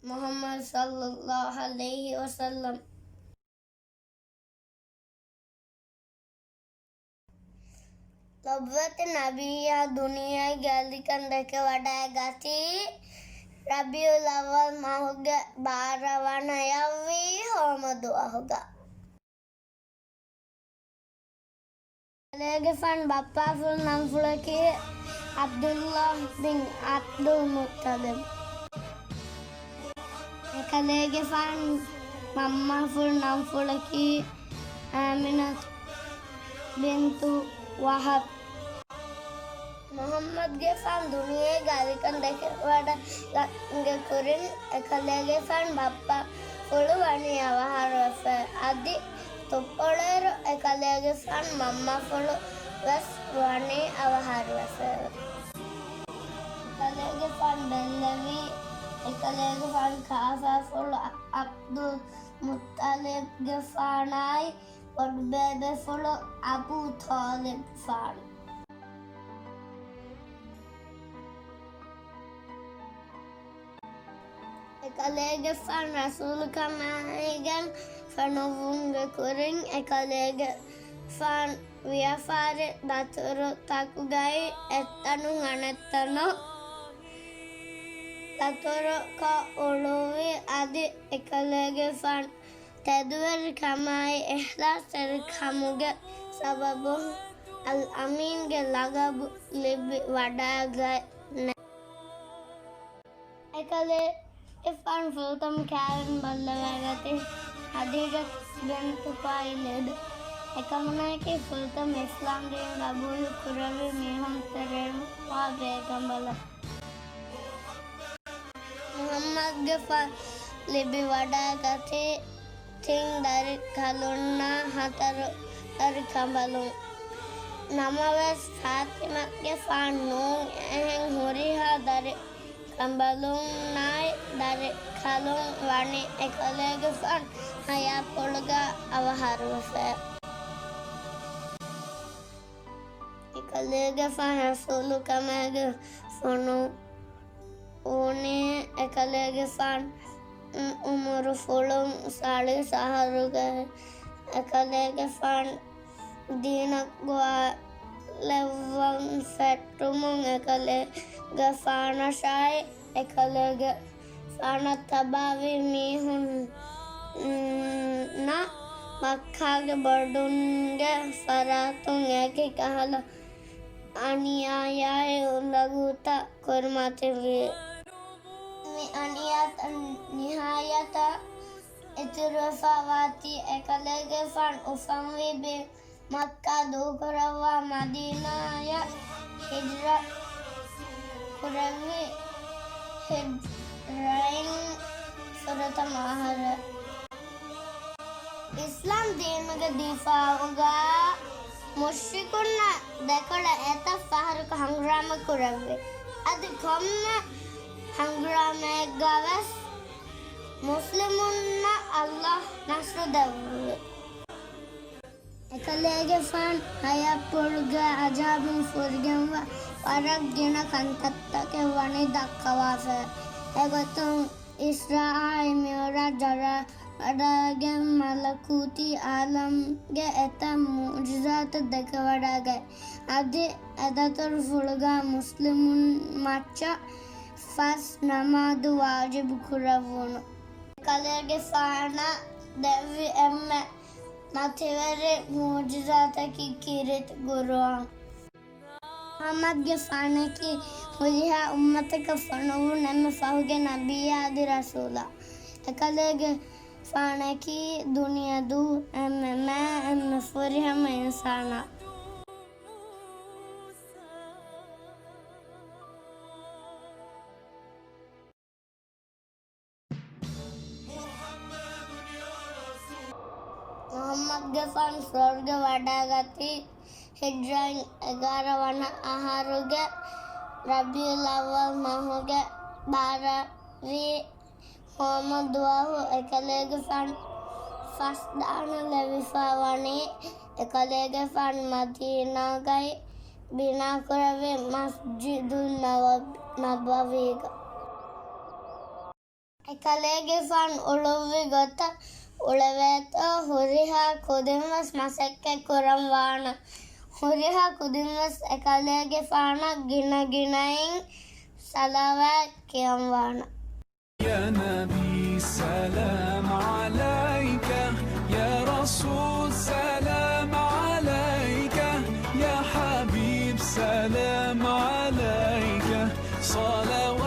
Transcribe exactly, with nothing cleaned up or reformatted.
މުޙައްމަދު ޞައްލައްލާހު ޢަލައިހި ވަސައްލަމް. ލޮބުވެތި ނަބިއްޔާ ދުނިޔޭގެ އަލިކަން ދެކެވަޑައިގަތީ ރަބީޢުލް އައްވަލް މަހުގެ ބާރަ ވަނަޔަށްވީ ހޯމަ ދުވަހުގަ. އެކަލޭގެފާން ބައްޕާފުޅު ނަންފުޅަކީ ޢަބްދުﷲ ބިން ޢަބްދުލް މުއްޠަލިބް. އެކަލޭގެފާން މަންމާފުޅު ނަންފުޅަކީ އާމިނަތު ބިންތު ވަހަބް. މުޙައްމަދުގެފާން ދުނިޔޭގެ އަލިކަން ދެކެވަޑައިގެންގެ ކުރިން އެކަލޭގެފާން ބައްޕާފުޅު ވަނީ އަވަހާރަވެފަ. އަދި ތުއްޕޮޅުއިރު އެކަލޭގެފާން މަންމާފުޅު ވެސް ވަނީ އަވަހާރަވެފަ. އެކަލޭގެފާން ބެއްލެވީ އެކަލޭގެފާން ކާފާފުޅު ޢަބްދުލް މުއްޠަލިބްގެފާނާއި ބޮޑުބޭބެފުޅު އަބޫ ޠާލިބްފާނު. އެކަލޭގެފާން ރަސޫލުކަމާއިގެން ފޮނުއްވުމުގެ ކުރިން އެކަލޭގެފާން ވިޔަފާރި ދަތުރުތަކުގައި އެއްތަނުން އަނެއްތަނަށް ދަތުރުކޮށް އުޅުއްވި. އަދި އެކަލޭގެފާން ތެދުވެރިކަމާއި އިޚްލާޞްތެރިކަމުގެ ސަބަބުން އަލްއަމީންގެ ލަގަބު ލިބި ވަޑައިގަތް. އެކަލޭގެފާން ފުރަތަމަ ކާވެނި ބައްލަވައިގަތީ ޚަދީޖަތު ބިންތު ޚުވައިލިދު. އެކަމަނާއަކީ ފުރަތަމަ އިސްލާމްދީން ގަބޫލު ކުރެއްވި މީހުން ތެރެއިން ވާ ބޭކަނބަލަކަށް. މުޙައްމަދުގެފާން ލިބިވަޑައިގަތީ ތިން ދަރިކަލުންނާ ހަތަރު ދަރިކަނބަލުން. ނަމަވެސް، ފާޠިމަތުގެފާން ނޫން އެހެން ހުރިހާ ދަރިކަނބަލުންނާއި ދަރިކަލުން ވަނީ އެކަލޭގެފާން ޙަޔާތްޕުޅުގަ އަވަހާރަވެފަ. އެކަލޭގެފާން ރަސޫލުކަމާއިގެން ފޮނުވުނީ އެކަލޭގެފާން އުމުރުފުޅުން ސާޅީސް އަހަރުގައި. އެކަލޭގެފާން ދީނަށް ގޮވާލެއްވަން ފެއްޓުމުން އެކަލޭގެފާނަށާއި އެކަލޭގެފާނަށް ތަބާވި މީހުންނަށް މައްކާގެ ބޮޑުންގެ ފަރާތުން އެކި ކަހަލަ އަނިޔާޔާއި އުނދަގޫތައް ކުރިމަތިވި. މި އަނިޔާތައް ނިހާޔަތަށް އިތުރުވެފަ ވާތީ އެކަލޭގެފާން އުފަންވި ބިން މައްކާ ދޫކުރައްވާ މަދީނާޔަށް ހިޖްރަ ކުރެއްވި ހިޖްރައިން ފުރަތަމަ އަހަރު. އިސްލާމް ދީނުގެ ދިފާޢުގަ މުޝްރިކުންނަށް ދެކޮޅަށް އެތައް ފަހަރަކު ހަނގުރާމަ ކުރެއްވި. އަދި ކޮންމެ ހަނގުރާމައެއްގަ ވެސް މުސްލިމުންނަށް ﷲ ނަޞްރު ދެއްވި. އެކަލޭގެފާން ހަޔާތްޕުޅުގެ އަޒާބުން ފުރިގެންވާ ވަރަށް ގިނަ ކަންތައްތަކެއް ވަނީ ދައްކަވާފަ. އެގޮތުން އިސްރާއާއި މިޢުރާޖަށް ރާވަޑައިގެން މަލަކޫތީ ޢާލަމްގެ އެތައް މުޢުޖިޒާތެއް ދެކެވަޑައިގަތް. އަދި އެދަތުރުފުޅުގަ މުސްލިމުން މައްޗަށް ފަސް ނަމާދު ވާޖިބު ކުރެއްވުނު. އެކަލޭގެފާނަށް ދެއްވި އެންމެ މަތިވެރި މުޢުޖިޒާތަކީ ކީރިތި ޤުރުއާން. މުޙައްމަދުގެފާނަކީ ހުރިހާ އުއްމަތަކަށް ފޮނުވުނު އެންމެ ފަހުގެ ނަބިއްޔާ އަދި ރަސޫލާ. އެކަލޭގެފާނަކީ ދުނިޔެ ދޫ އެންމެ މާތް އެންމެ ފުރިހަމަ އިންސާނާ. މުޙައްމަދުގެފާނު ސުވަރުގެ ވަޑައިގަތީ ހިޖްރައިން އެގާރަ ވަނަ އަހަރުގެ ރަބީޢުލް އައްވަލް މަހުގެ ބާރަ ވި ހޯމަ ދުވަހު. އެކަލޭގެފާނު ފަސް ދާނަ ލެވިފަ ވަނީ އެކަލޭގެފާނު މަދީނާގައި ބިނާކުރެއްވި މަސްޖިދު ނަބަވީގަ. އެކަލޭގެފާނު އުޅުއްވި ގޮތަށް އުޅެވޭތޯ ހުރިހާ ކުދިންވެސް މަސައްކަތް ކުރަން ވާނެ. ހުރިހާ ކުދިންވެސް އެކަލޭގެފާނަށް ގިނަ ގިނައިން ޞަލަވާތް ކިޔަން ވާނެ. يا نبي سلام عليك، يا رسول سلام عليك، يا حبيب سلام عليك، صلوات